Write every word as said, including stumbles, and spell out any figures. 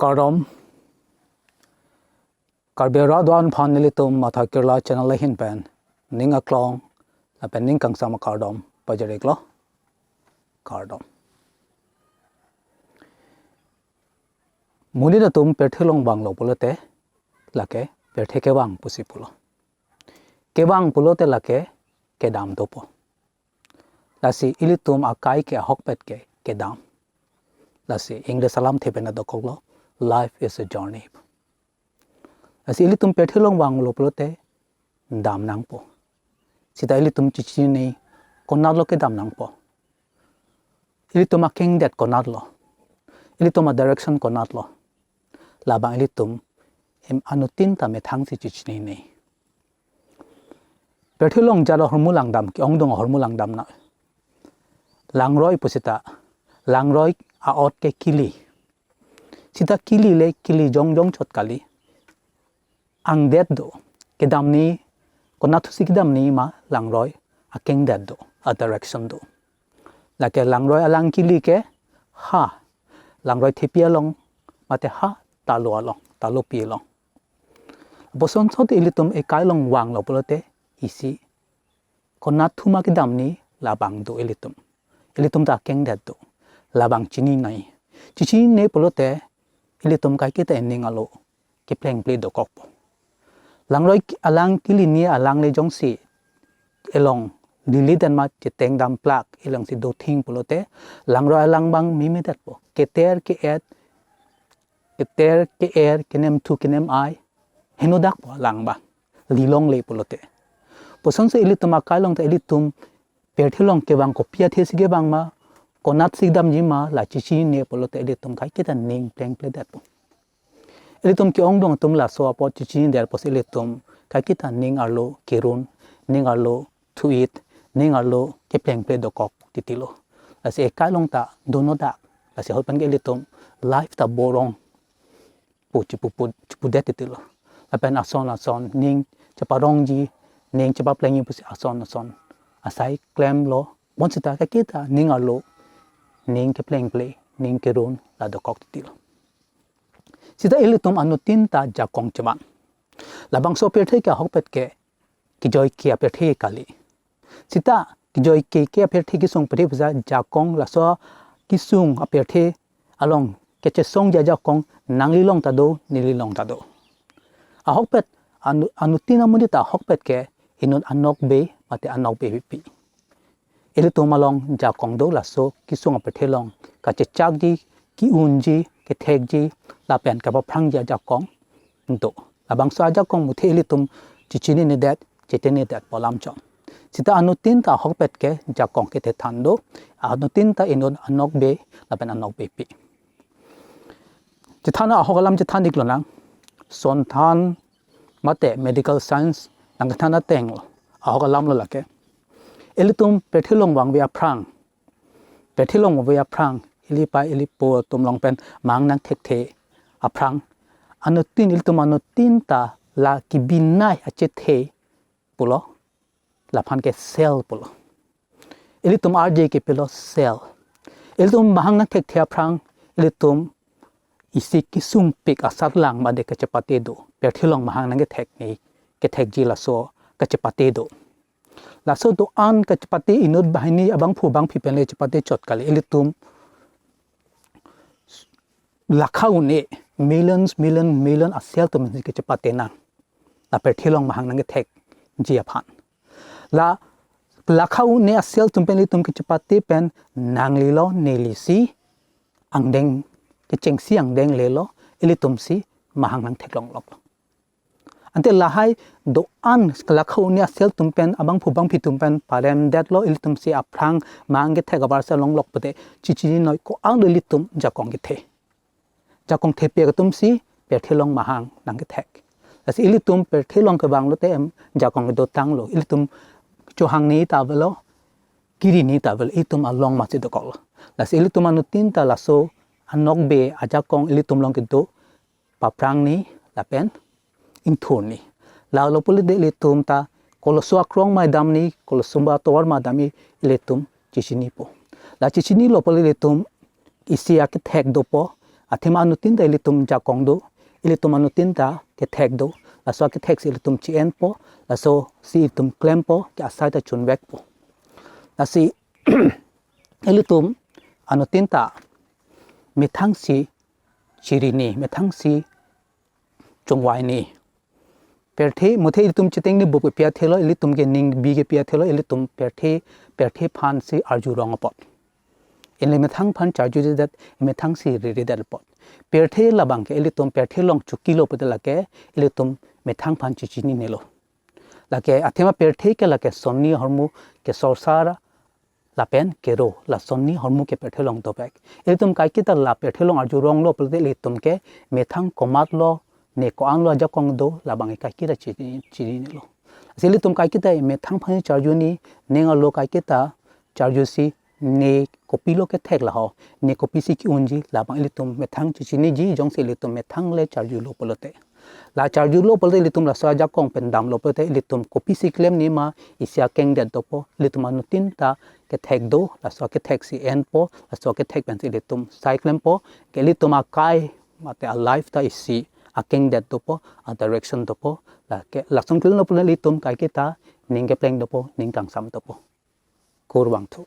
Kardom. Karbi arat do-an aphan nelitum Matha Kerala channel ahin pen ning aklong lapen ning kangsam akardom pajir-iklo. Kardom. Monit atum pirthe along vanglo pulote lake pirthe kevang pusi pulo. Kevang pulote lake kedam dopo. Lasi ilitum akai ke ahokpet ke kedam. Lasi English alamthe pen dokoklo, "Life is a journey." Lasi ilitum pirthe along vanglo pulote dam nangpo. Sita ilitum chechini konatlo kedam nangpo. Ilitum akengdet konatlo. Ilitum a-direction konatlo. Labang ilitum em anuttin ta methang si chechinine. Pirthe along jat ahormu langdam, ke-ongdung ahormu langdam na. Langroi pusita, langroi a-ot ke kili. Sita kili le kili jongjong chot kali. Angdet do, kedamne, konathusi kedamne ma langroi akengdet do, a-direction do. Lake langroi alang kili ke ha, langroi thepi along, mate ha talo along, talopi along. Bosonso te ilitum ekai along vanglo pulote isi konathu ma kedamne labang do ilitum. Ilitum ta akengdet do. Labang chininei. Chechinine pulote ilitum kaiketa ening arlo keplengple dokokpo. Langroi ki-, alang kiline alang le jongsi elong lili den ma cheteng damplak elongsi dothing pulote langroi alang abang mimedetpo. Keter ke-et, keter ke-er, kenem thu kenem ai, henodakpo alang abang. Lilongle pulote. Bosonso ilitum akai along ta ilitum pirthe along kevang kopi athe si kevang ma, konatsi damji ma, la chechinine pulote ilitum kaiketa ning plengpledetpo. Ilitum ke-ongdung atum laso apot chechinidetpo si ilitum kaiketa ning arlo kerun, ning arlo thu-it, ning arlo keplengple dokok titilo. Lasi ekai along ta donodak. Lasi hoi pen ke ilitum life ta borong pu chipu pu, chipudet titilo. Lapen ason ason ning cheparongji, ning chepaplengji pusi ason ason asai klemlo. Bonsita kaiketa ning arlo, ning keplengple, ning kerun la dokok titilo. Sita ilitum anuttin ta jakong chevan. Labangso apirthe ke ahokpet ke kejoike apirthe kali. Sita kejoike ke apirthe kesung pirthe pusi jakong laso kesung apirthe along kechesongji ajakong nanglilong ta do, nelilong ta do. Ahokpet anu, anuttin amonit ta ahokpet ke inut anokbe mate anokbepi. Ilitum along jakong do laso kesung apirthe along kachechakji, ke-unji, kethekji, lapen kapaphrangji ajakong do. Labangso ajakong muthe ilitum chechinine det, chetene detpo alam chot. Sita anuttin ta ahokpet ke jakong kethethan do, anuttin ta inut anokbe lapen anokbepi. Chethan ahok alam chethan-iklo nang, sonthan mate medical science nangkethan atenglo, ahok alamlo lake. Ilitum pirthe along vangve aphrang, pirthe along vangve aphrang, ilipai ilipo atum along pen mahang nangthekthe aphrang, anuttin, ilitum anuttin ta la kebinai achethe pulo, laphan ke cell pulo. Ilitum arje ke pilo cell. Ilitum mahang nangthekthe aphrang, ilitum isi kesungpik asatlang mate kachepate do. Pirthe along mahang nangkethek ne, kethekji laso kachepate do. Laso do-an kachepate inut banghini abangphu bangphi pen le chepate chot kali. Ilitum lakha une, millions, million, million a-cell atum si kachepate nang. La pirthe along mahang nangkethekji aphan. La lakha une a-cell atum pen ilitum kachepate pen nanglilo nelisi angdeng, kechengsi angdeng lelo, ilitum si mahang nangtheklongloklo. Ante lahai do-an lakha une a-cell atum pen, abangphu bangphi atum pen paremdetlo, ilitum si aphrang mahang kethek abar si longlok pute, chechinine noi, ko-an do ilitum jakong kethe. Jakong thepik atum si pirthe along mahang nangkethek. Lasi ilitum pirthe along kevanglo te em jakong kedotanglo. Ilitum chohangne ta avelo, kerine ta avelo, itum along masi dokoklo. Lasi ilitum anuttin ta laso anokbe ajakong ilitum along kedo, paphrangni lapen ingthurni. Lalo pulote ilitum ta koloso akrong ma damni, koloso ba tovar ma damni, ilitum chechinipo. La chechinilo pulote ilitum isi akethek dopo, Athema anuttin ta ilitum jakong do, ilitum anuttin ta kethek do, laso akethek si ilitum chi-enpo, laso si ilitum klempo, ke asai ta chunvekpo. Lasi ilitum anuttin ta methang si chiri ni, methang si chongvai ni. Pirthe, muthe ilitum chiteng ni bup kepi athelo, ilitum ke ning bi kepi athelo, ilitum pirthe, pirthe aphan si arjurong apot. Ili methang aphan charjujedet, methang si riridet apot. Pirthe labang ke ilitum pirthe along chokilo pulote lake, ilitum methang aphan chechinine lo. Lake athema pirthe ke lake sonni ahormu ke sorsar lapen kero, la sonni ahormu ke pirthe along dovek. Ilitum kaiketa la pirthe along arjuronglo pulote ilitum ke methang komatlo, ne ko-anlo ajakong do, labang kaiketa chini, chinine lo. Lasi ilitum kaiketa methang aphan charju ni, ning arlo kaiketa charju si, ne kopilo kethek laho, ne kopisi ke-unji, labang ilitum methang chechiniji, jongsi ilitum methang le charjulo pulote. La charjulo pulote ilitum laso ajakong pen damlo pulote ilitum kopisi klem ni ma, isi akengdet dopo, ilitum anuttin ta kethek do, laso akethek si enpo, laso akethek pen si ilitum sai klempo, ke ilitum akai mate a-life ta isi akengdet dopo, a-direction dopo, lake lason klemlo pulote ilitum kaiketa ning kepleng dopo, ning kangsam dopo. Kurvangthu.